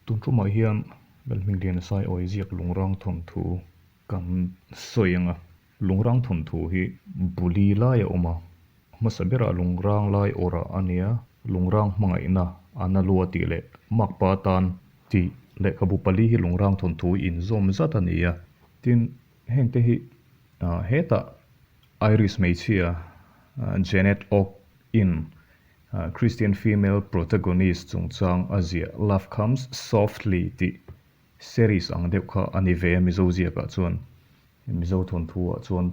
Tun tumah hian Lalhmingliana Saiawi ziak Lungrang thawnthu kan sawi ang a. Lungrang thawnthu hi buli lai a awm a, hmasa berah Lungrang lai awrah a nia, Lungrang hmangaihna a na lua tih leh Makpa tan tih lehkhabu pali hi Lungrang thawnthu inzawm zat a ni a. Tin, hengte hi hetah Irish hmeichhia Janet Ogg in Christian female protagonist chungchang a ziah Love Comes Softly tih series ang deuh kha a ni ve a Mizo ziakah chuan Mizo thawnthu ah chuan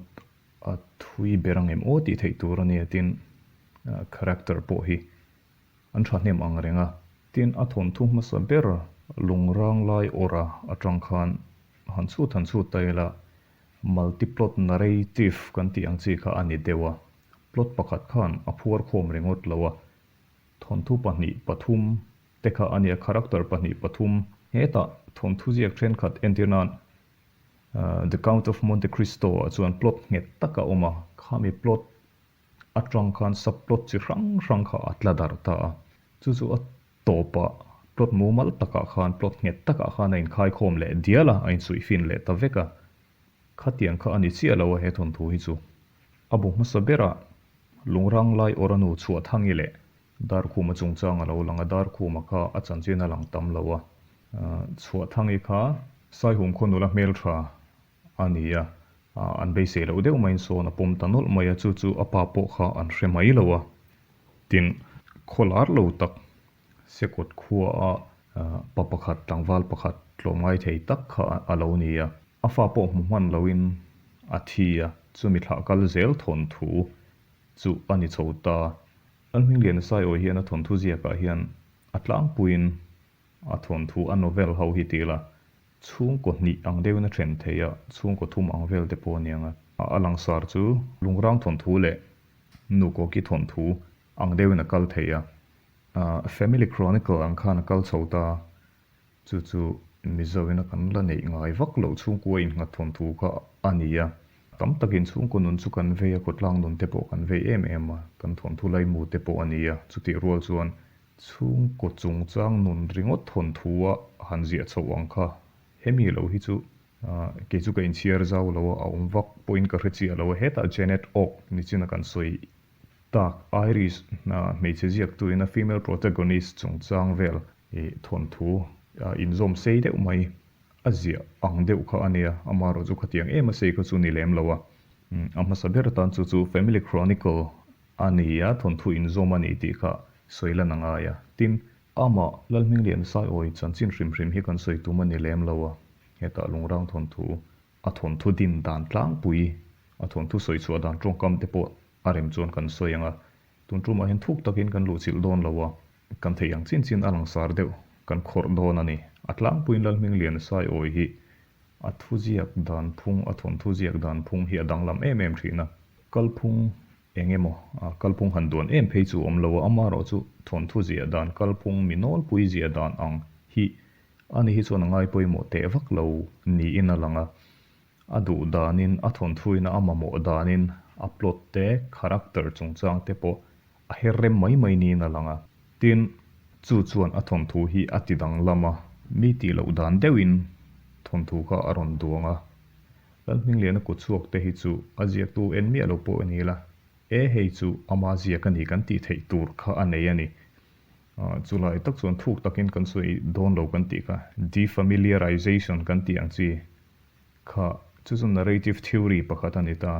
a thui ber ang em aw tih theih tur a nia tin character pawh hi an thahnem ang reng a. Tin a thawnthu hmasa ber Lungrang lai awrha atang khan han chhut han chhut ta ila multiplot narrative kan tih ang chi kha a ni deuh a. Plot pakhat khan a phuar khawm ringawt lo a, thawnthu pahnih pathum te kha a nia, character pahnih pathum. Hetah thawnthu ziak thenkhat entir nan The Count of Monte Cristo ah chuan plot nghet tak a awm a, khami plot atang khan subplot chi hrang hrang kha a tla darh ta a, chu chu a tawpah plot mumal takah khan plot nghet takah khan a inkhaikhawm leh dial a, a insuihfin leh ta vek a. Khatiang kha a ni chiah lo a he thawnthu hi chu. A bu hmasa berah Lungrang lai Oranu Chhuahthangi leh Darkhuma chungchang a lo lang a, Darkhuma kha a chanchin a lang tam lo a. Chhuahthangi kha Saihum khaw nula hmeltha a ni a, an beisei loh deuh maiin sawn a pawm ta nawlh mai a, chu chu a pa pawh kha an hre mai lo a. Tin, khaw lar lo tak Sekawt khuaa pa pakhat, tlangval pakhat tlawmngai thei tak kha a lo ni a. A fa pawh hmu hman loin a thi a, chumi thlah kal zel thawnthu chu a ni chho ta. Lalhmingliana Saiawi hian a thawnthu ziakah hian a tlangpuiin a thawnthu a novel ho hi ti la, chhungkaw hnih ang deuhin a then thei a, chhungkaw thum ang vel te pawh a ni ang a. A langsar chu Lungrang thawnthu leh Nukawki thawnthu ang deuhin a kal thei a. Family Chronicle ang khan a kal chho ta. Chu chu Mizoina kan la neih ngai vak loh chhungkua innghat thawnthu kha a ni a. Tam takin chhungkaw nun chu kan vei a, khawtlang nun te pawh kan vei em em a, kan thawnthu laimu te pawh a ni a. Chutih rual chuan chhungkaw chungchang nun ringawt thawnthu a han ziah chhoh ang kha hemi lo hi chu kei chu ka inchhiar zau lo a, a awm vak pawhin ka hre chiah lo a. Hetah Janet Ogg nichina kan sawi Tak, Irish hmeichhe ziaktuin a female protagonist chungchang vel thawnthu inzawm sei deuh mai a ziah ang deuh kha a nia, amaherawh chu khatiang em a sei kha chu ni lem lo a. A hmasa ber atan chu chu Family Chronicle a ni a, thawnthu inzawm a ni tih kha sawi lan a ngai a. Tin, amah Lalhminglian Saiawi chanchin hrim hrim hi kan sawi tum a ni lem lo a, hetah Lungrang thawnthu a thawnthu din dan tlangpui, a thawnthu sawi chhuah dan tawngkam te pawh a rem chuan kan sawi ang a, tun tumah hian thuk takin kan luhchilh dawn lo a, kan theih ang chin chin a langsar deuh kan khawrh dawn a ni. A tlangpuiin Lalhminglian Saiawi hi a thuziak dan phung, a thawnthu ziak dan phung hi a danglam em em thin a, kalphung eng emaw kalphung han duan em phei chu awm lo a, amaherawh chu thawnthu ziah dan kalphung mi nawlpui ziah dan ang hi ani hi chuan a ngai pawimawh teh vak lo niin a lang a. A duh danin, a thawnthuina a mamawh danin a plot te, character chungchang te pawh a her rem mai mai niin a lang a. Tin, chu chuan a thawnthu hi a ti danglam a, mi tih loh dan deuhin thawnthu kha a rawn duang a. Lalhmingliana kutchhuak te hi chu a ziaktu en miah lo pawh a ni la, e hei chu ama ziak a ni kan tih theih tur kha a nei a ni. Chulai tak chuan thuk takin kan sawi dawn lo kan tih kha defamiliarization kan tih ang chi Kha chu chu narrative theory pakhat a ni ta.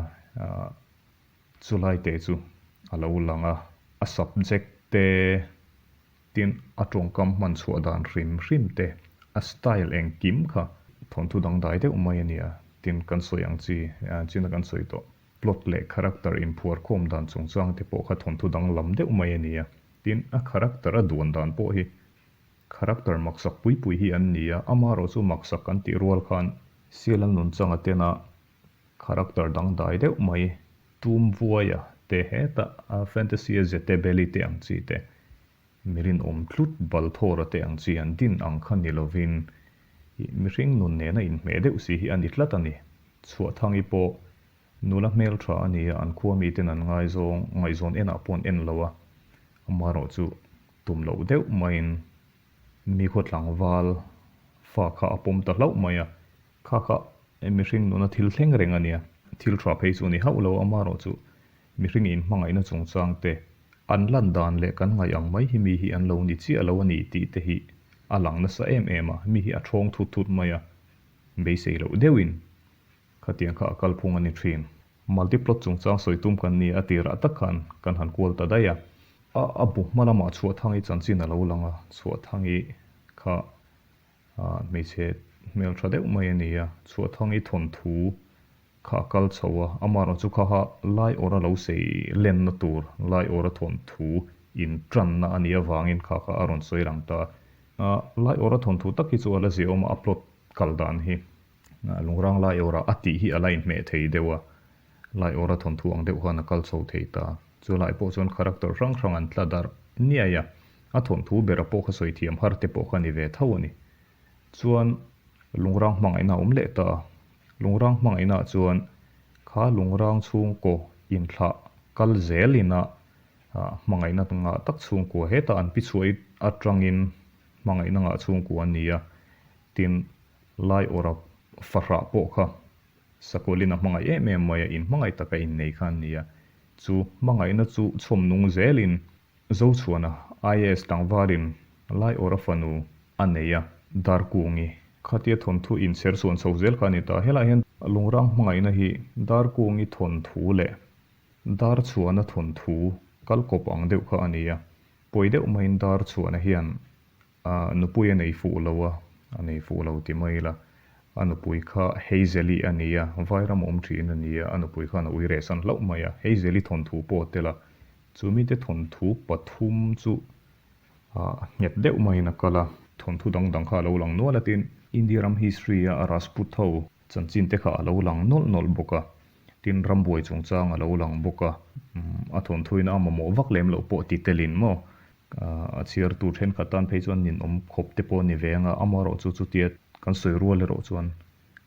Chulai te chu a lo lang a, a subject te tin a tawngkam hman chhuah dan hrim hrim te, a style engkim kha thawnthu dangdai deuh mai a nia. Tin kan sawi ang chi, china kan sawi tawh plot leh character inphuar khawm dan chungchang te pawh kha thawnthu danglam deuh mai a nia. Tin a character a duan dan pawh hi Character maksak pui pui hi an ni a, amaherawh chu maksak kan tih rual khan Siala nunchanga tena character dangdai deuh mai, tum vuaia te hetah fantasy a Zetebeli te ang chi te, mirinawm tlut Balthora te ang chi an din ang kha ni lovin mihring nun nena inhmeh deuh si hi a ni tlat a ni. Chhuahthangi pawh nula hmeltha a ni a, an khua miten an ngaizawng, ngaihzawn enah pawh an en lo a, amaherawh chu Tum loh deuh maiin Mi khaw tlangval fa kha a pawm ta hlauh mai a, kha kha mihring nuna thil thleng reng a nia. Thil tha phei chu a ni hauh lo, amaherawh chu mihring inhmangaihna chungchang te an lan dan leh kan ngaih ang mai hi mi hi an lo ni chiah lo a ni tih te hi a lang nasa em em a, mi hi a thawng thut thut mai a, beisei loh deuhin khatiang kha a kalphung a ni thin. Multiplot chungchang sawi tum kan ni a tirah tak khan kan han kual ta daih a. A a bu hma lamah Chhuahthangi chanchin a lo lang a, Chhuahthangi kha hmeichhe hmel tha deuh mai a ni a, Chhuahthangi thawnthu kha a kal chho a, amaherawh chu kha kha lai awra lo sei lenna tur, lai awra thawnthu intanna a nih avangin kha kha a rawn sawi lang ta a. Lai awra thawnthu tak hi chu a la ziahawm a, a plot kal dan hi. Lungrang Laiawra a tih hi a la inhmeh thei deuh a, Laiawra thawnthu ang deuh khan a kal chho thei ta. Chu lai pawh chuan character hrang hrang an tla darh niai a, a thawnthu bera pawh kha sawi thiam har te pawh kha ni ve tho a ni. Chuan Lungrang hmangaihna a awm leh ta a, Lungrang hmangaihna ah chuan kha Lungrang chhungkaw inthlah kal zel ina hmangaihna ngah tak chhungkua hetah an pi chhuah atangin hmangaihna ngah chhungkua an ni a, tin Lai awra fahrah pawh kha Sakawlin a hmangaih em em mai a, inhmangaih taka innei kha an ni a. Chu hmangaihna chu chhawm nung zelin Zochhuana IAS tlangvalin Lai awra fanu a nei a, Darkungi khatia thawnthu inchher chhuan chho zel kha a ni ta. Helaiah hian Lungrang hmangaihna hi Darkungi thawnthu leh Darchhuana thawnthu kalkawp ang deuh kha a ni a. Pawi deuh maiin Darchhuana hian A nupui a nei fuh lo a, a nei fuh lo ti mai ila, a nupui kha Hazel-i a ni a, Vairam awm thin a ni a, a nupui khan a ui rehsan hlauh mai a, Hazel-i thawnthu pawh a tel a, chu mite thawnthu pathum chu nghet deuh maiin a kal a, thawnthu dang dang kha a lo lang nual a tin, India ram history a Rajput ho chanchin te kha a lo lang nawlh nawlh bawk a, tin rambuai chungchang a lo lang bawk a, a thawnthuin a mamawh vak lem loh pawh ti telin maw A chhiartu thenkhat tan phei chuan ninawm khawp te pawh a ni ve ang a, amaherawh chu chutia kan sawi rual erawh chuan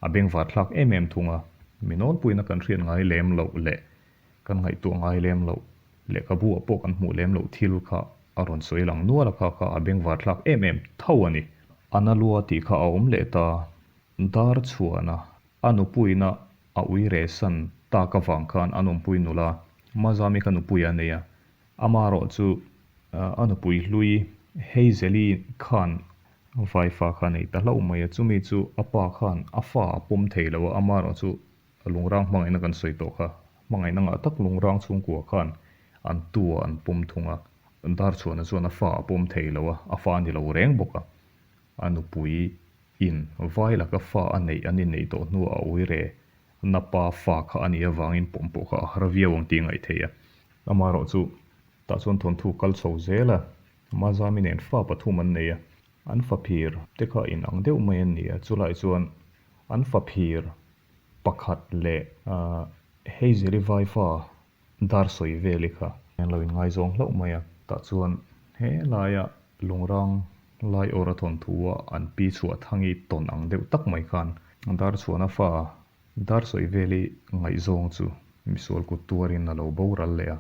a bengvar thlak em em thung a, mi nawlpuiin a kan hriat ngai lem loh leh kan ngaihtuah ngai lem loh lehkhabu ah pawh kan hmuh lem loh thil kha a rawn sawi lang nual a kha kha a bengvar thlak em em tho a ni. A na lua tih kha a awm leh ta, dar chhuahna a nupuina a ui rehsan tak avang khan a nawmpui nula Mazami kha nupui a nei a, Amaherawh chu a nupui hlui Hazel-i khan vaifa kha a nei ta hlauh mai a, chumi chu a pa khan a fa a pawm thei lo a, amaherawh chu lungrang hmangaihna kan sawi tawh kha, hmangaihna ngah tak lungrang chhungkua khan an tu a an pawm thung a, Darchhuana chuan a fa a pawm thei lo a, a fa a ni lo reng bawk a, a nupui in vai laka fa a neih an inneih tawh hnuah a uire napa fa kha a nih avangin pawm pawh kha a har viau ang tih a ngaih theih a. Amaherawh chu tah chuan thawnthu kal chho zel a, Mazami nen fa pathum an nei a, an faphir te kha in ang deuh mai an ni a, chulai chuan an faphir pakhat leh Hazel-i vaifa dar sawi veli kha an lo inngaizawng hlauh mai a, tah chuan he laia lungrang lai awra thawnthu a an pi chhuah thangi tawn ang deuh tak mai khan dar chhuahna fa Dar sawi veli ngaihzawng chu misual kut tuarin a lo boral leh a,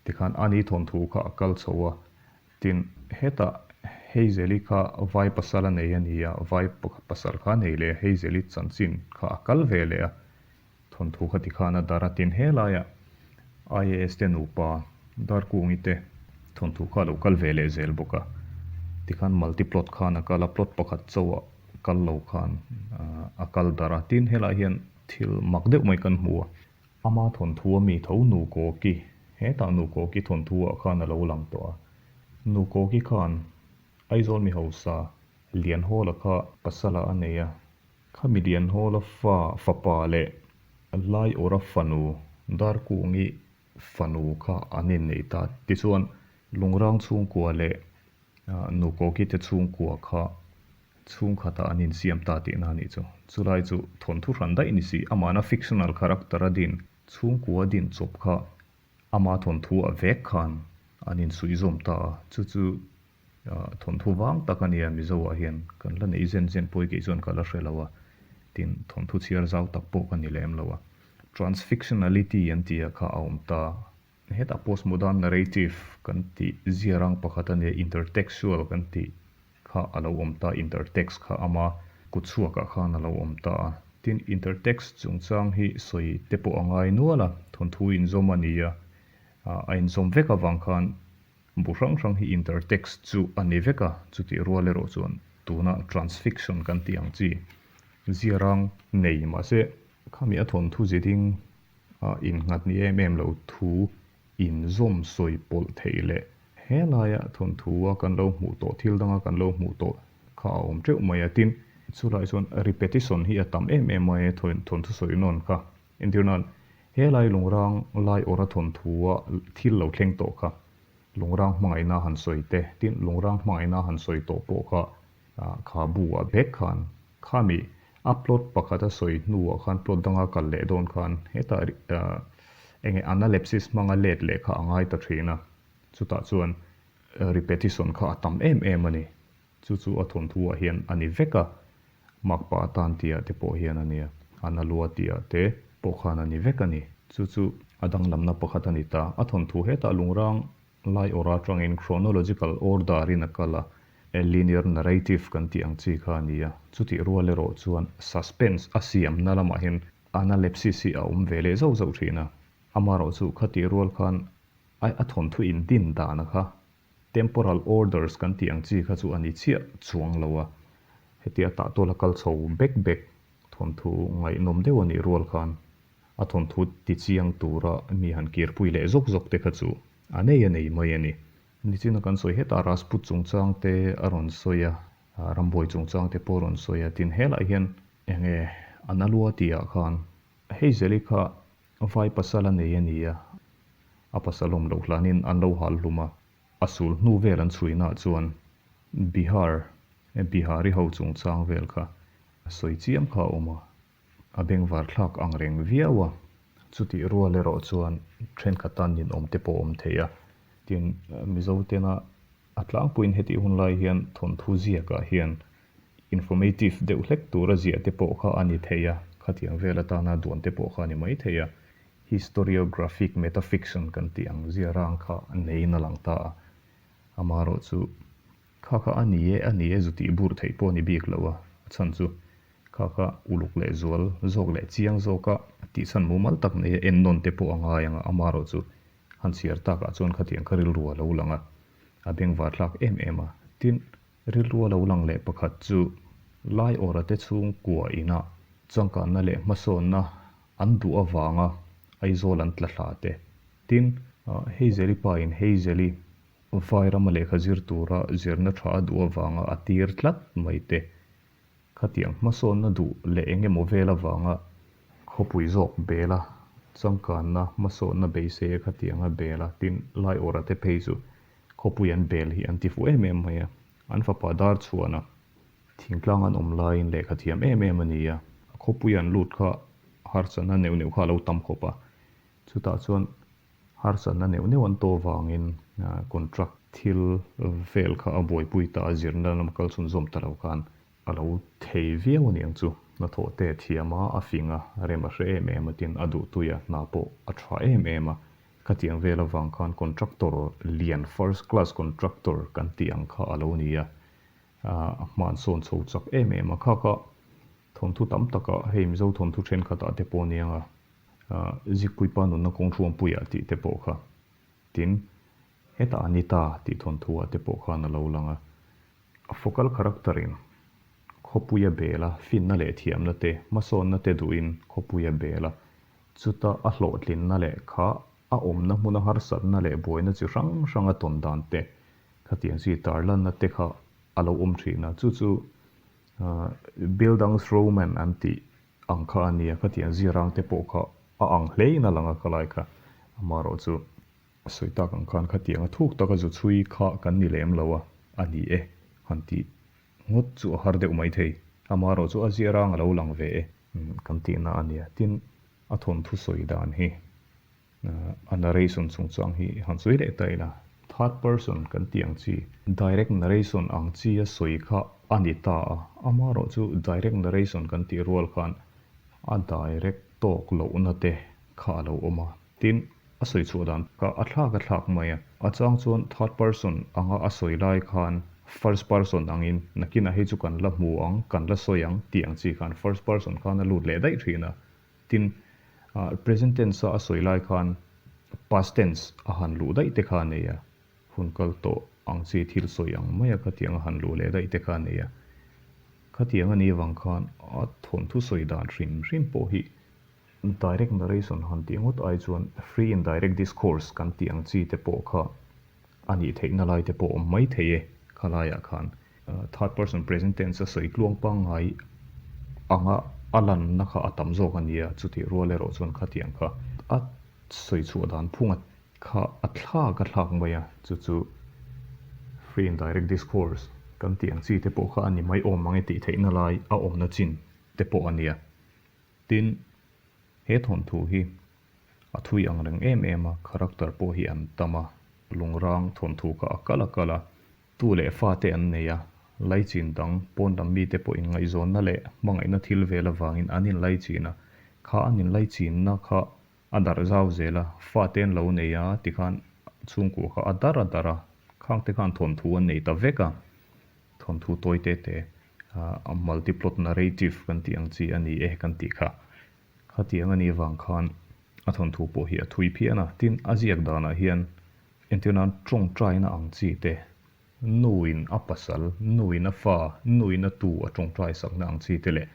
tikhan ani thawnthu kha a kal chho a, tin hetah Hazel-i kha vai pasal a nei a ni a, vai pasal kha a nei leh a, Hazel-i chanchin kha a kal ve leh a, thawnthu kha tikhan a dar a, tin helaiah IAS te nupa Darkungi te thawnthu kha a lo kal ve leh zel bawk a, tikhan multiplot khan a kal a, plot pakhat chauhah kal lo khan a kal darh a, tin helaiah hian thil mak deuh mai kan hmu a, ama thawnthu a mi tho nu Kawki, hetah nu Kawki thawnthu ah khan a lo lang tawh a, nu Kawki khan Aizawl mi hausa Lianhawla kha pasal ah a nei a, khami Lianhawla fa fapa leh Laiawra fanu Darkungi fanu kha an inneih ta, tichuan Lungrang chhungkua leh Nu Kawki te chhungkua kha chhungkhatah an insiam ta tihna a nih chu. Chulai chu thawnthu hran daih ni si, amahna fictional character a din, chhungkua din chawp kha ama thawnthu ah vek khan an insuihzawm ta a, chu chu thawnthu vang tak a nia Mizo ah hian kan la neih zen zen pawi keih chuan ka la hre lo a, tin thawnthu chhiar zau tak pawh ka ni lem lo a. Transfictionality an tih ah kha a awm ta. Hetah postmodern narrative kan tih ziarang pakhat a nia, intertextual kan tih. kha a lo awm ta, intertext kha ama kutchhuakah khan a lo awm ta a. Tin, intertext chungchang hi sawi te pawh a ngai nual a, thawnthu inzawm a ni a, a inzawm vek avang khan bu hrang hrang hi intertext chu a ni vek a, chutih rual erawh chuan tuna transfiction kan tih ang chi ziarang nei mahse khami a thawnthu ziding a innghat ni em em lo thu inzawm sawi pawlh theih leh he laia thawnthu a kan lo hmuh tawh thil danga kan lo hmuh tawh kha a awm teuh mai a. Tin, chulai chuan repetition hi a tam em em mai a thawnthu sawi nawn kha. Entirnan, he lai lungrang lai awra thawnthu a thil lo thleng tawh kha lungrang hmangaihna han sawi te, tin lungrang hmangaihna han sawi tawh pawh kha kha bu ah vek khan Khami a plot pakhat a sawi hnuah khan plot danga kal leh dawn khan hetah enge analepsis hmanga let leh kha a ngai ta thin a, chutah chuan repetition kha a tam em em a ni. Chu chu a thawnthuah hian a ni vek a, makpa atan tihah te pawh hian a nia, a na lua tihah te pawh khan a ni vek a ni. Chu chu a danglamna pakhat a ni ta. A thawnthu hetah lungrang Lai awr atangin chronological order in a kal a, a linear narrative kan tih ang chi kha a ni a. Chutih rual erawh chuan suspense a siamna lamah hian analepsis hi a awm ve leh zauh zauh thin a. Amaherawh chu khatih rual khan a a thawnthu in din dana kha temporal orders kan tih ang chi kha chu a ni chiah chuang lo a. Hetia tahtuala kal chho bek bek thawnthu ngaihnawm deuh a nih rual khan A thawnthu tichiang tura mi han kirpui leh zawk zawk te kha chu a nei a nei mai a ni. Nichina kan sawi hetah Rajput chungchang te a rawn sawi a, Rambuai chungchang te pawh a rawn sawi a, tin helaiah hian enge a na lua tihah khan Heizeli kha vai pasal a nei a ni a, a pasal awm loh hlanin an lo hal hlum a, a sul hnu vel an chhuinaah chuan Bihar, Bihari ho chungchang vel kha sawi chiam kha a awm a. A bengvar thlak ang reng viau a, chutih rual erawh chuan thenkhat tan ninawm te pawh awm thei a. Tin, Mizo tena a tlangpuiin hetih hun lai hian thawnthu ziakah hian informative deuh hlek tura ziah te pawh kha a ni thei a, khatiang vel atana duan te pawh kha a ni mai thei a. Historiographic metafiction kan tih ang ziarang kha neiin a lang ta a, amaherawhchu kha kha a ni e, a ni e zu tih bur theih pawh a ni bik lo a, a chhan chu Kha kha uluk leh zual zawk leh chiang zawka tihchhan mumal tak nei a ennawn te pawh a ngai ang a, amaherawh chu han chhiar takah chuan khatiang kha rilru a lo lang a, a bengvar thlak em em a. Tin, rilru a lo lang leh pakhat chu lai awra te chhungkua inah changkanna leh hmasawnna an duh avanga Aizawl an tla hla te. Tin, Heizeli pa in Heizeli Vairama lehkha zir tura zirna tha a duh avanga a tir tlat mai te. Khatiang hmasawnna duh leh eng emaw vel avanga khawpui zawk bel a, changkanna hmasawnna beisei a khatianga bel a, tin Laiawra te phei chu khawpui an bel hi an ti fuh em em mai a, an fapa dar chhuan a, thingtlang an awm laiin lehkha thiam em em a ni a, khawpui an lut kha harsatna neuh neuh kha a lo tam khawp a, chutah chuan Harsatna neuh neuh an tawh vangin contract thil vel kha a buaipui ta a, zirna lam kal chhunzawm ta lo khan a lo thei viau a niang chu. Hnathawh te a thiam a, a fing a, rem a hre em em a, tin a duhtui a, hna pawh a tha em em a. Khatiang vel avang khan contractor lian first class contractor kan tih ang kha a lo ni a, a hman sawn chho chak em em a. Kha kha thawnthu tam takah hei Mizo thawnthu thenkhatah te pawh aniang a, Zikpuipa nunna kawng thuampuiah tih te pawh kha tin hetah a ni ta tih thawnthuah te pawh khan a lo lang a. Focal character in khawpui a bel a, finna leh thiamna te, hmasawnna te duhin khawpui a bel a, chuta a hlawhtlinna leh kha a awmna hmuna harsatna leh buaina chi hrang hrang a tawn dan te, khatiang chi tarlanna te kha a lo awm thin a, chu chu Bildungsroman an tih Ang kha a nia, khatiang zirang te pawh kha a ang hle in a lang a ka lai kha. Amaherawh chu sawi tak ang khan khatiang a thuk taka zu chhui kha kan ni lem lo a, a ni e han tih ngawt chu a har deuh mai thei. Amaherawh chu a zirang a lo lang ve e. Kan tihna a nia. Tin, a thawnthu sawi dan hi A narration chungchang hi han sawi leh ta ila, third person kan tih ang chi, direct narration ang chi a sawi kha a ni ta a, amaherawh chu direct narration kan tih rual khan a direct tawk lohna te kha a lo awm a, tin a sawi chhuah dan kha a thlak a thlak mai a, a chang chuan third person anga a sawi lai khan. First person angin nakinah hei chu kan la hmu ang, kan la sawi ang tih ang chi khan first person khan a lut leh daih thin a. Tin, present tense a a sawi lai khan past tense a han luh daih te kha a nei a, hun kal tawh ang chi thil sawi ang maia khatiang a han luh leh daih te kha a nei a. Khatiang a nih avang khan a thawnthu sawi dan hrim hrim pawh hi direct narration han tih ngawt ai chuan free indirect discourse kan tih ang chi te pawh kha a nih theihna lai te pawh awm mai thei e khalaiah khan. Third person present tense a sawi tluang pangngai anga a lanna kha a tam zawk a nia, chutih rual erawh chuan khatiang kha a sawi chhuah dan phunga kha a thlak a thlak mai a, chu chu free indirect discourse kan tih ang chi te pawh kha a ni mai awm ang e tih theihna lai a awmna chin te pawh a nia. Tin, he thawnthu hi a thui ang reng em em a, character pawh hi an tam a, lungrang thawnthu kha a kal a kal a, Tu leh fate an nei a, laichin dang pawn lam mite pawh inngaihzawnna leh hmangaihna thil vel avangin an inlaichin a, kha an inlaichinna kha a darh zau zel a, fate an lo nei a tikhan chhungkua kha a dar a dar a, khangte khan thawnthu an nei ta vek a, thawnthu tawi te te a multiplot narrative kan tih ang chi a ni e kan tih kha. Khatiang a nih avang khan a thawnthu pawh hi a thui phian a, tin a ziak danah hian Entir nan tawngtaina ang chi te, nuin a pasal, nuin a fa, nuin a tu a tawngtai sakna ang chi te leh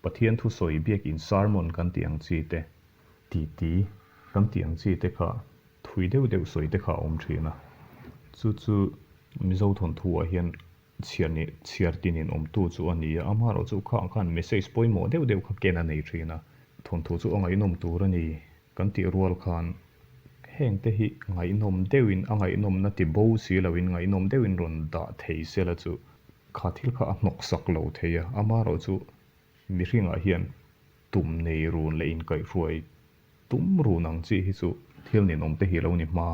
Pathian thusawi biakin sermon kan tih ang chi te, titi kan tih ang chi te kha thui deuh deuh sawi te kha a awm thin a. Chu chu Mizo thawnthu-ah hian chhiar ni chhiar tinin awmtu chu a ni a, amaherawhchu kha ang khan message pawimawh deuh deuh kha ken a nei thin a, thawnthu chu a ngaihnawm tur a ni. Kan tih rual khan heng te hi ngaihnawm deuhin a ngaihnawmna ti bo si loin ngaihnawm deuhin rawn dah thei sela chu kha thil kha a hnawk sak lo thei a, amaherawhchu mihringah hian tum nei run leh inkaihhruai tum run ang chi hi chu thil ninawm te hi lo ni hma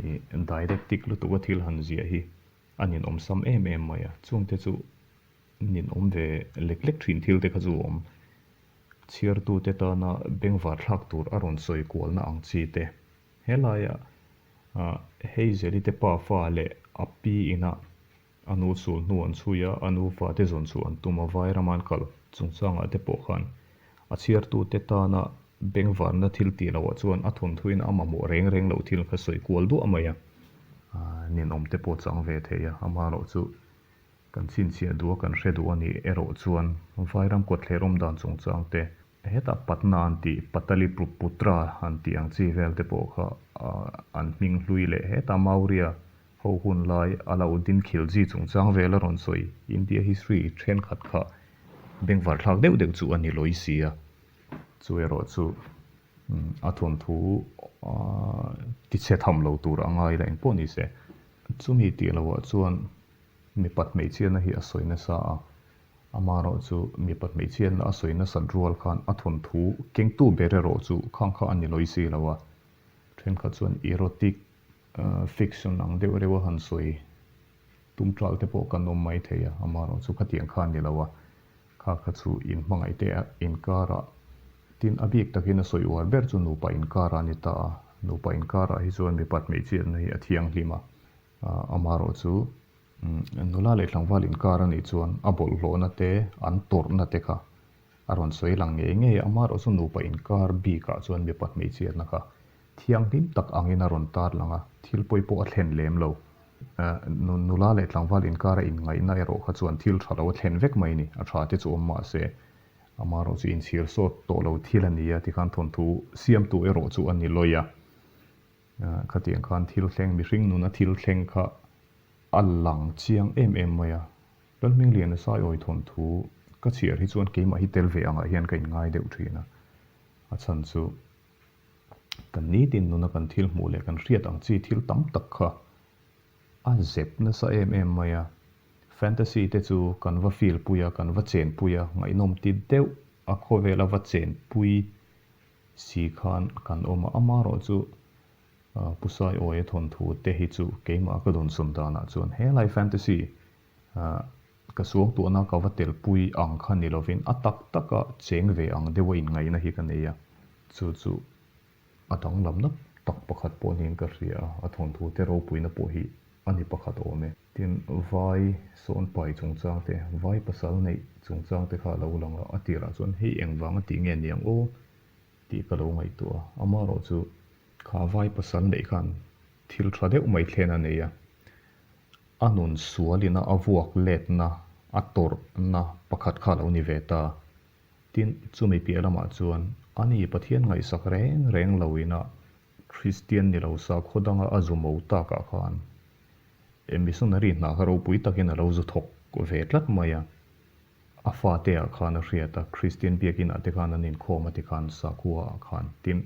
i didactic lutuk a thil han ziah hi a ninawm sam em em mai a, chungte chu ninawm ve lek lek thin thil te kha chu a awm. Chhiartute tana bengvar thlak tur a rawn sawi kualna ang chi te. Helaia Hazel-i te pa fa leh a pi inah a nu sul hnu an chhui a, a nu fate zawn chu an tum a, Vairama an kal chungchangah te pawh khan a chhiartute tana bengvarna thil tih loah chuan a thawnthuin a mamawh reng reng loh thil kha sawi kual duah mai a, ninawm te pawh chang ve thei a, amaherawh chu Kan chhinchhiah duh a kan hre duh a nih erawh chuan Vairam kawtthler awm dan chungchang te, hetah Patna an tih, Pataliputra an tih ang chi vel te pawh kha an hming hlui leh hetah Maurya ho hun lai Alauddin Khilji chungchang vel a rawn sawi India history thenkhat kha bengvar thlak deuh deuh chu a ni lawi si a, chu erawh chu a thawnthu tichhe tham lo tur a ngai la engpawh ni se. Chumi tih loah chuan Mipat hmeichhiatna hi a sawi nasa a, amaherawh chu mipat hmeichhiatna a sawi nasat rual khan a thawnthu kengtu ber erawh chu khang kha a ni lawi si lo a, thenkhat chuan erotic fiction ang deuh reuh a han sawi tum ṭal te pawh kan awm mai thei a, amaherawh chu khatiang kha a ni lo a, kha kha chu inhmangaih te inkarah tin a bik takin a sawi uar ber chu nupa inkarah a ni ta a, nupa inkarah hi chuan mipat hmeichhiatna hi a thianghlim a. Amaherawh chu nula leh tlangval inkar a nih chuan a bawlhhlawhna te, an tawrhna te kha a rawn sawi lang ngei ngei a. Amaherawh chu nupa inkar bikah chuan mipa hmeichhiatna kha thianghlim tak angin a rawn tar lang a, thil pawi pawh a thlen lem lo. Nula leh tlangval inkara inngaihna erawh kha chuan thil tha lo a thlen vek mai a ni. A tha te chu awm mah se, amaherawh chu inchhir sawt tawh lo thil a ni a, tikhan thawnthu siamtu erawh chu a ni lawi a. Khatiang khan thil thleng, mihring nuna thil thleng kha a lang chiang em em mai a. Lalhmingliana Saiawi thawnthu ka chhiar hi chuan keimah hi tel ve angah hian ka inngai deuh thin a. A chhan chu kan nitin nuna kan thil hmuh leh kan hriat ang chi thil tam tak kha a zep nasa em em mai a. Fantasy te chu kan va feel pui a, kan va chenpui a, ngaihnawm ti deuh a khawvela va chenpui Si khan kan awm a, amaherawh chu Pu Saiawia thawnthu te hi chu keimah ka dawnsawn danah chuan helai fantasy ka suangtuahna ka va telpui ang kha ni lovin a tak taka cheng ve ang deuha inngaihna hi ka nei a, chu chu a danglamna tak pakhat pawh niin ka hria a, a thawnthu te ropuina pawh hi. a ni pakhat awm e. Tin, vai sawn pai chungchang te, vai pasal neih chungchang te kha a lo lang a, a tirah chuan hei engvang a tih nge niang aw tih ka lo ngaihtuah a. Amaherawhchu kha vai pasal neih khan thil tha deuh mai thlen a nei a, a nun sualina a vuak letna, a tawrhna pakhat kha a lo ni ve ta. Tin, chumi piah lamah chuan ani Pathian ngaihsak reng reng loina Kristian ni lo sakhaw danga a zu mo takah khan e missionary hna kha ropui takin a lo zu thawk ve tlat mai a. A fate ah khan a hriat a, Kristian biakin ah te khan an inkhawm a ti khan sakhua ah khan. Tin,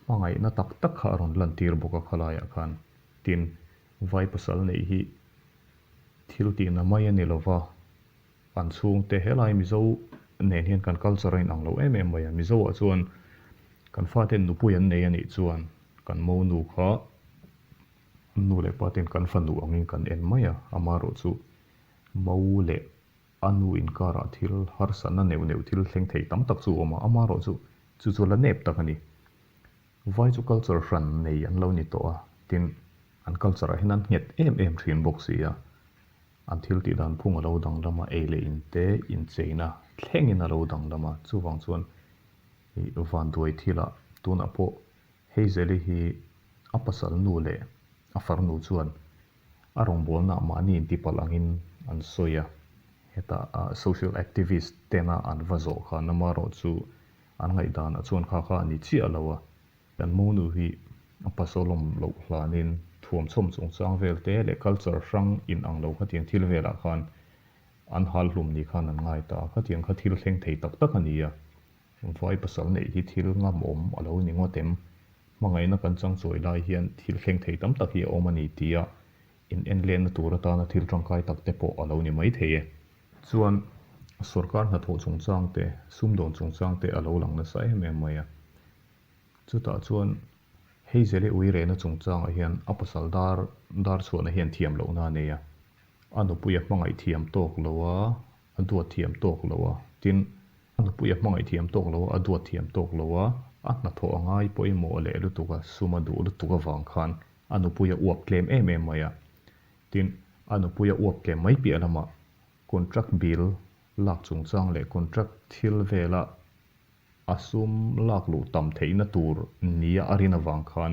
hmangaihna tak tak kha a rawn lantir bawk a khalaiah khan. Tin, vai pasal neih hi thil tihna mai a ni lova, Kan chhungte helai Mizo nen hian kan culture a inang lo em em mai a, Mizo ah chuan kan faten nupui an nei a nih chuan kan monu kha nu leh pa ten kan fanu angin kan en mai a, amaherawh chu mo leh a nu inkarah thil harsatna neuh neuh thil thleng thei tam tak chu a awm a, amaherawh chu chu chu la nep tak a ni. Vai chu culture hran nei an lo ni tawh a, tin an culture ah hian an nghet em em thin bawk si a. An thil tih dan phung a lo danglam a, ei leh in te incheina thlengin a lo danglam a, chuvang chuan ih vanduai thilah tunah pawh Hazel-i hi a pasal nu leh a farnu chuan a rawngbawlnaah mahni intipalh angin an sawi a, hetah social activist tena an va zawh khan amaherawhchu an ngaihdanah chuan kha kha a ni chiah lo a. Kan monu hi a pasawlawm loh hlanin thuamchhawm chungchang vel te leh culture hrang in ang lo khatiang thil velah khan an hal hlum ni khan an ngai ta a, khatiang kha thil thleng thei tak tak a ni a, vai pasal neih hi thil ngamawm a lo ni ngawt em? Hmangaihna kan changchawi lai hian thil thleng thei tam tak hi a awm a ni tia in en lenna tur atana thil tangkai tak te pawh a lo ni mai thei e. Chuan sorkar hnathawh chungchang te, sumdawn chungchang te a lo lang nasa em em mai a. Chutah chuan Hazel-i uirehna chungchangah hian a pasal dar dar chhuahna hian thiam lohna a nei a, a nupui a hmangaih thiam tawk lo a, a duat thiam tawk lo a, tin, a nupui a hmangaih thiam tawk lo a, a duat thiam tawk lo a, a hnathawh a ngai pawimawh leh lutuk a, sum a duh lutuk avang khan a nupui a uap tlem em em mai a, tin, a nupui a uap tlem mai piah lamah contract bill lak chungchang leh contract thil vela A sum lak luh tam theihna tur nia a rin avang khan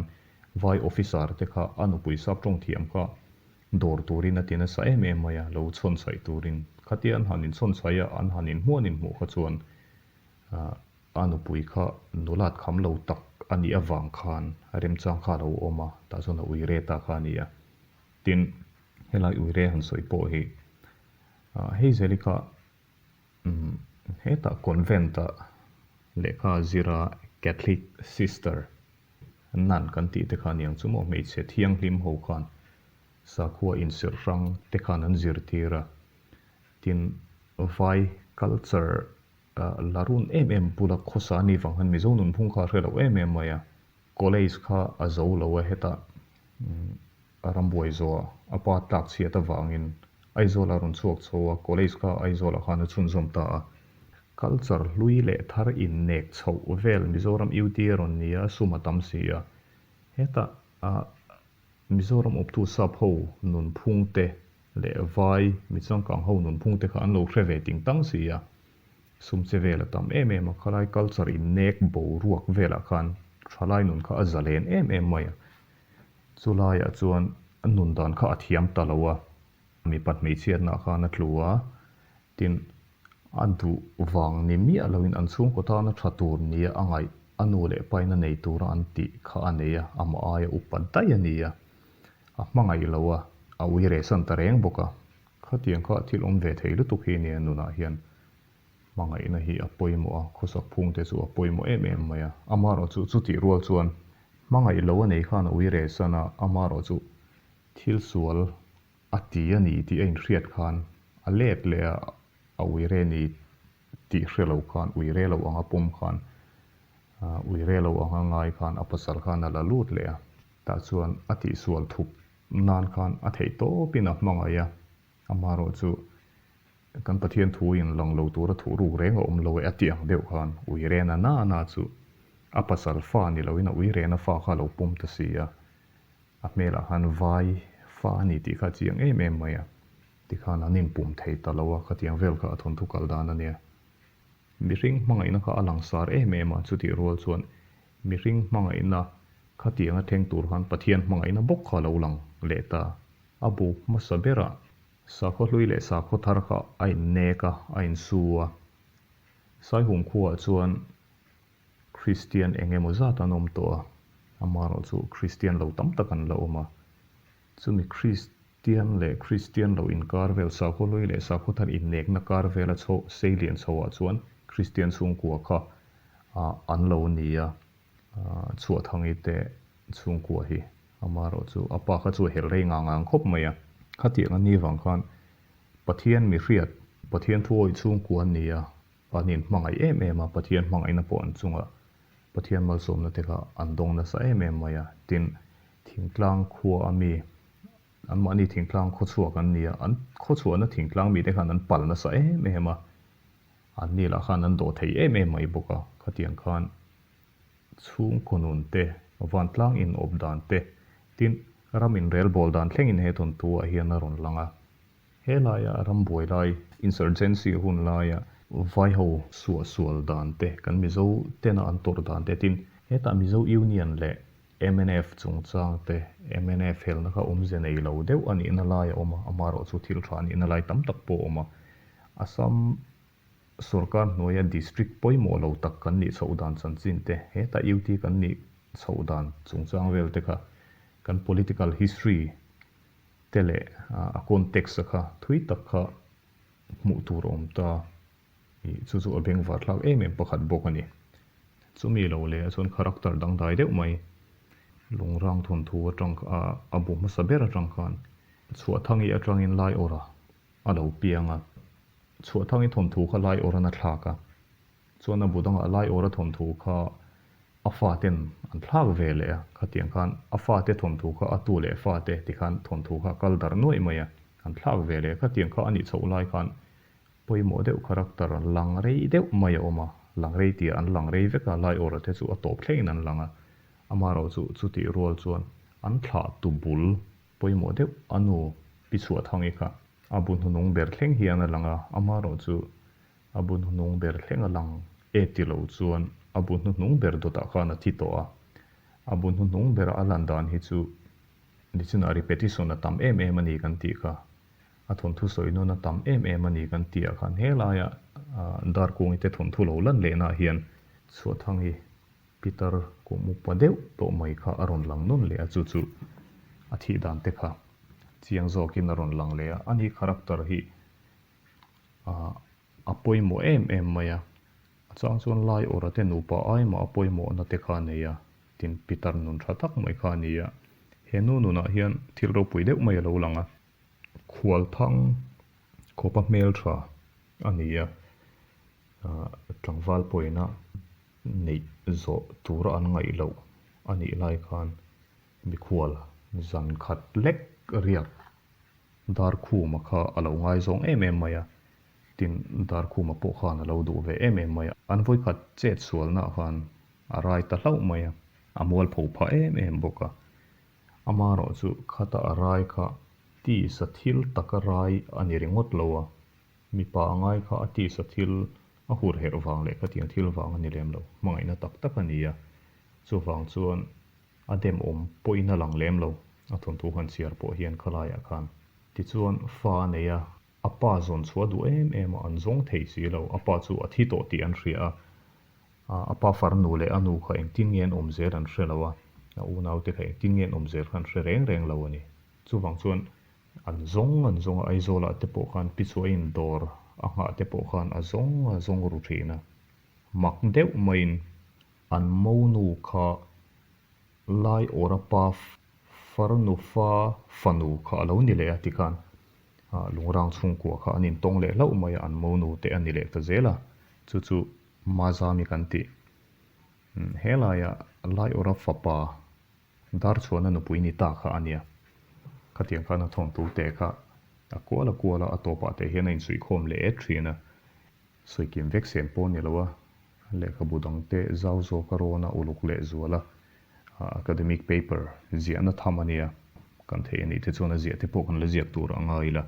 vai officer te kha a nupui sap tawng thiam kha dawr turin a ti nasa em em mai a, lo chhawnchhaih turin. Khatia an han inchhawnchhaih a, an han inhmuan inhmuh kha chuan a nupui kha nulat kham lo tak a nih avang khan remchang kha a lo awm a, tah chuan a uire ta kha a ni a. Tin, helai uire han sawi pawh hi hei zeli kha Umm hetah convent ah lehkha zira Catholic sister nun kan tih te kha aniang chu maw hmeichhe thianghlim ho khan sakhua inserh hrang te khan an zirtir a, tin vai culture la run em em bula khawsa a nih vang khan Mizo nunphung kha a hre lo em em mai a, college kha a zo lo a hetah A rambuai zawh a pa tlak chhiat avangin Aizawl a rawn chhuak chho a, college kha Aizawlah khan a chhunzawm ta a. Culture hlui leh thar innek chhoh vel Mizoram UT a rawn ni a, sum a tam si a. Hetah Mizoram awptu sap ho nunphung te leh vai mi changkang ho nunphung te kha an lo hre ve ting tang si a. Sum che vel a tam em em a, khalai culture innek boruak velah khan thalai nun kha a zalen em em mai a. Chu laiah chuan a nun dan kha a thiam ta lo a, mipat hmeichhiatna khan a tlu a, tin, a duh vang ni miah loin an chhungkaw tana tha tur nia a ngaih, a nu leh paina nei tura an tih kha a nei a, amah aia upa daih a ni a, a hmangaih lo a, a ui rehsan ta reng bawk a. Khatiang kha thil awm ve thei lutuk hi nia nunah hian hmangaihna hi a pawimawh a, khawsak phungte chu a pawimawh em em mai a, amaherawhchu chutih rual chuan Hmangaih lo a nei khan a ui reh san a, amaherawh chu thil sual a ti a ni tih a inhriat khan a let leh a, a ui reh ni tih hre lo khan, ui reh lo anga pawm khan, ui reh lo anga ngai khan a pasal khan a la lut leh a, tah chuan a tihsual thup nan khan a theih tawpin a hmangaih a, amaherawh chu Kan Pathian thu in lang lo tura thuh ruk reng a awm lo e a ti ang deuh khan ui rena na na chu a pasal fa ni loin a ui rena fa kha a lo pawm ta si a, a hmelah khan vai Fa a ni tih kha a chiang em em mai a. Tikhan an inpum thei ta lo a, khatiang vel kha a thawnthu kal dan a nia. Mihring hmangaihna kha a langsar em em a, chutih rual chuan mihring hmangaihna khatianga thleng tur khan Pathian hmangaihna bawk kha a lo lang leh ta. A bu hmasa berah sakhaw hlui leh sakhaw thar kha a innek a, a insu a. Saihum khuaah chuan Kristian eng emaw zat an awm tawh a, amaherawhchu Kristian lo tam tak an la awm a. Chumi Kristian leh Kristian lo inkar vel, sakhaw hlui leh sakhaw thar innekna kar vela chho seilian chhoah chuan Kristian chhungkua kha an lo ni a, Chhuahthangi te chhungkua hi amaherawhchu a pa kha chu a helh rei ngang ngang khawp mai a. Khatiang a ni vang khan Pathian mihriat, Pathian thuawih chhungkua an ni a, An inhmangaih em em a, Pathian hmangaihna pawh an chungah Pathian malsawmna te kha an dawng nasa em em mai a. Tin, thingtlang khua a mi, anmahni thingtlang khawchhuak an ni a, an khawchhuahna thingtlang mite khan an pal nasa em em a, anni lah khan an dawh thei em em mai bawk a. Khatiang khan chhungkaw nun te, vantlang inawp dan te, tin, ram inrelbawl dan thlengin he thawnthu ah hian a rawn lang a. He laia rambuai lai, insurgency hun laia vaiho suahsual dan te, kan Mizo tena an tawrh dan te tin, hetah Mizo Union leh mnf chungchang te, mnf helna kha awmze nei lo deuh a nihna lai a awm a, amaherawhchu thil tha a nihna lai tam tak pawh a awm a. Assam sorkar hnuaia district pawimawh lo tak kan nih chhoh dan chanchin te, hetah UT kan nih chhoh dan chungchang vel te kha kan political history te leh a context a kha thui tak kha hmuh tur a awm ta ih chu chu a bengvar thlak em em pakhat bawk a ni. Chumi lo leh ah chuan character dangdai deuh mai Lungrang thawnthu atang a a bu hmasa ber atang khan Chhuahthangi atangin Laiawrha a lo piang a, Chhuahthangi thawnthu kha Laiawrhan a thlak a, Chuan a bu dangah Laiawra thawnthu kha a faten an thlak ve leh a, khatiang khan a fate thawnthu kha a tu leh fate tikhan thawnthu kha a kal darh nuaih mai a, an thlak ve leh a, khatiang kha a nih chhoh lai khan pawimawh deuh character lang rei deuh mai a awm a, lang rei tih ah an lang rei vek a, Laiawra te chu a tawp thlengin an lang a, amaherawh chu chutih rual chuan an thlah tu bul pawimawh deuh a nu Pi Chhuahthangi kha a bu hnunung ber thleng hian a lang a, amaherawh chu A bu hnuhnung ber thleng a lang e ti lo chuan a bu hnuhnung ber dawtah khan a thi tawh a. A bu hnuhnung bera a lan dan hi chu nichinah repetition a tam em em a ni kan tih kha. A thawnthu sawi nawn a tam em em a ni kan tih ah khan helaia Darkungi te thawnthu lo lan lehna ah hian Chhuahthangi Peter kum upa deuh tawh mai kha a rawn lang nawn leh a, chu chu a thih dan te kha chiang zawkin a rawn lang leh a. Ani character hi a pawimawh em em mai a, a chang chuan lai awrh te nupa ai mah a pawimawhna te kha a nei a, tin Peter nun tha tak mai kha a ni a, he nu nunah hian thil ropui deuh mai a lo lang a, khualthang khawpa hmeltha a ni a, tlangval pawina neih zawh tura an ngaih loh a nih lai khan mikhual zan khat lek riak Darkhuma kha a lo ngaizawng em em mai a, tin Darkhuma pawh khan a lo duh ve em em mai a. An vawikhat chet sualnaah khan a rai ta hlauh mai a, a mualpho phah em em bawk a. Amaherawh chu khata a rai kha tisa thil taka rai a ni ringawt lo a, mipa a ngai kha a tisa thil a hur herh vang leh khatiang thil vang a ni lem lo, hmangaihna tak tak a ni a. Chuvang chuan A dem awm pawhin a lang lem lo, a thawnthu han chhiar pawh hian khalaiah khan. Tichuan, fa a nei a, a pa zawn chhuah duh em em a, an zawng thei si lo, a pa chu a thi tawh tih an hria a, a pa farnu leh a nu kha engtin nge an awm zel an hre lo a, a unaute kha engtin nge an awm zel kha an hre reng reng lo a ni. Chuvang chuan an zawng an zawng a, Aizawlah te pawh khan Pichuaiin dawr a nghah te pawh khan a zawng a zawng ru thin a, mak deuh maiin An monu kha Lai awra pa farnu fa fanu kha a lo ni leh a tikhan Lungrang chhungkua kha an intawng leh hlauh mai a, an monu te a ni leh ta zel a, chu chu Mazami kan tih. He laia Lai awra fapa Darchhuahna nupui ni ta kha a nia. Khatiang khan a thawntute kha a kual a kual a, a tawpah te hian a insuihkhawm leh et thin a. Sawikim vek sen pawh a ni lo a, lehkhabu dangte zau zawk a rawn a uluk leh zual a, academic paper ziahna tham a nia. Kan thei a nih te chuan a ziah te pawh kan la ziak tur a ngai ila.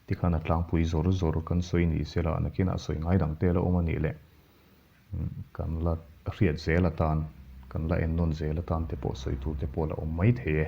Tikhan a tlangpui zawr zawr kan sawi ni se la, nakinah sawi ngai dang te la awm a nih leh kan la hriat zel atan, kan la ennawn zel atan te pawh sawi tur te pawh la awm mai thei e.